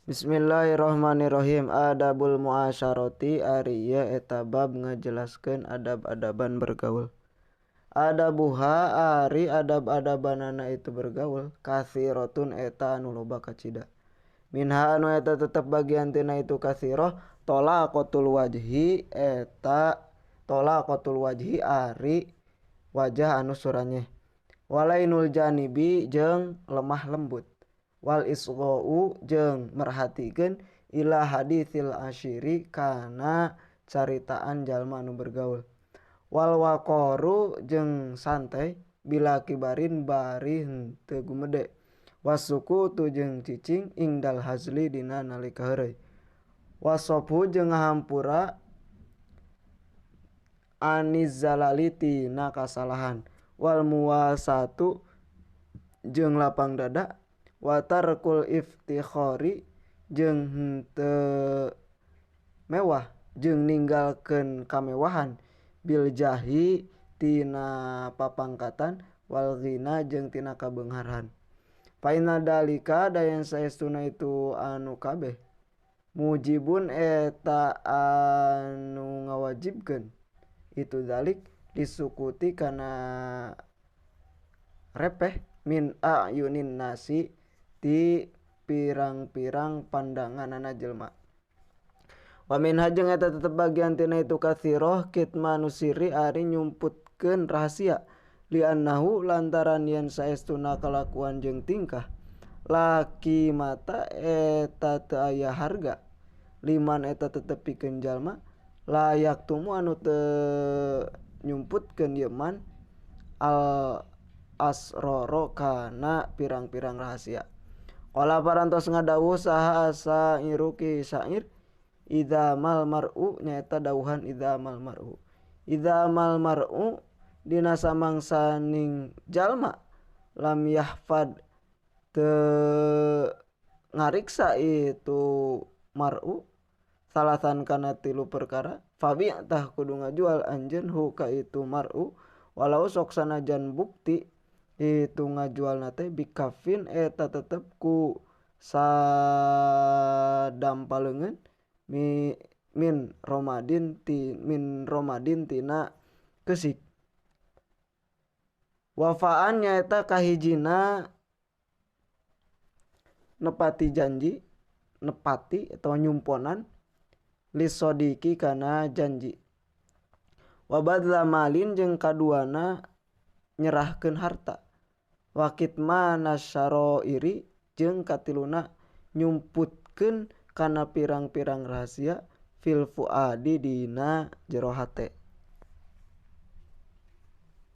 Bismillahirrahmanirrahim. Adabul muasyarati ari ieu eta bab ngajelaskeun adab-adaban bergaul. Adabuha ari adab-adabanana itu bergaul katsiratun eta anu loba kacida. Minha anu eta tetep bagian tina itu katsirah talaqatul wajhi eta talaqatul wajhi ari wajah anu suranyeh. Walainul janibi jeung lemah lembut. Wal isgha'u jeung merhatikeun ila haditsil asyiri kana caritaan jalma anu bergaul. Wal waqaru jeung santai bila kibarin bari henteu gumede. Wasukutu jeung cicing ingdal hazli dina nalika heureuy. Wasofu jeung ngahampura aniz zalali tina kasalahan. Wal muwasatu jeung lapang dada. Watarkul iftikhari jeung henteu mewah jeung ninggalkeun kamewahan bil jahi tina papangkatan wal ghina jeung tina kabeungharan. Fa inna dalika da yen saestuna itu anu kabeh mujibun eta anu ngawajibkeun itu dalik disukuti kana repeh min a'yunin nasi ti pirang-pirang pandanganana jelema. Wa minha jeung eta tetep bagian tina itu katsiroh kitmanu sirri ari nyumputkeun rahasia li'annahu lantaran yen saestuna kalakuan jeung tingkah laki mata eta teu aya harga liman eta tetep pikeun jalma layak tumu anu teu nyumputkeun ieu man al asroro kana pirang-pirang rahasia. Qala parantos ngadawuh saha asairu ki syair idza mal mar'u nyaeta dawuhan idza mal mar'u. Idza mal mar'u dina samangsaning jalma lam yahfad teu ngariksa itu mar'u salasan kana tilu perkara fabi tah kudu ngajual anjeun hu ka itu mar'u walau sok sanajan bukti itu ngajualna teh bikafin eta tetep ku sadampaleungeun min romadin ti min romadin tina keusik. Wafaan nyaeta kahijina nepati janji nepati atau nyumponan lisodiki kana janji. Wa badla malin jeung kaduana nyerahkeun harta. Wa kitmana syarairi jeung katiluna nyumputkeun kana pirang-pirang rahasia fil fuadi dina jero hate.